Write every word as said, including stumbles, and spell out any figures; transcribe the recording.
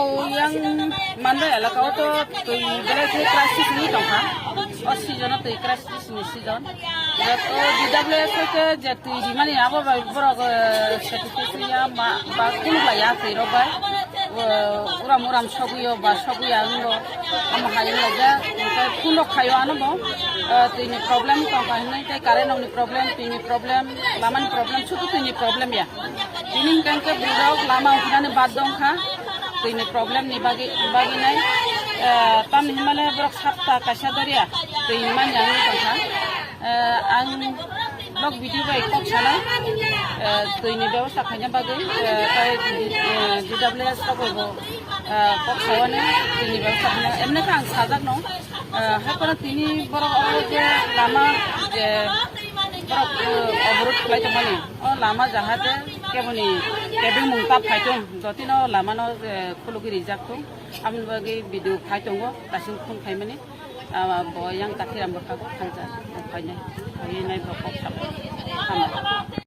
Yang Mandai elaka o to twi belai khe crisis ni tongkha. O season o twi crisis ni season. Joto D W S ke je twi rimani abo bai borok, eh, satisfaction ya ma ba kuluk lai ya twi rok bai. Eh, uram uram sogwi o ba sogwi ya wng bo. Omo hai wng lai jak. Phone rok khai o ano bo. Eh, twi ni problem tongkha hinwi tei current rok ni problem, twi ni problem, lama ni problem, sudu twi ni problem ya. Tini hwnkhe bwrwirok lama ongkhinani bad dongkha, twini problem ni bagwi, bagwi nai, eh, tamni hwnmale borok sapta kaisa dorya twi manya wngwi tongkha. Eh, ang blog video bai kok sanai, eh, twini bebosta khaina bagwi, eh, tai, eh, D W S rok bai bo, eh, kok saui twini bebosta khaina, emne khe ang sajak no, eh, hai phano tini borok o je lama je borok, eh, oborot khlai tongmani. O lama jahate keboni kebengmung ta phaitong, jotino lamano, eh, khulugwi rijak thung. Aboni bagwi video phai tongo, daising phone khaimani. Ah, bo yang Kakiram bwkhago thangjak, phainai. Phainai bo kok sabo. Hambai.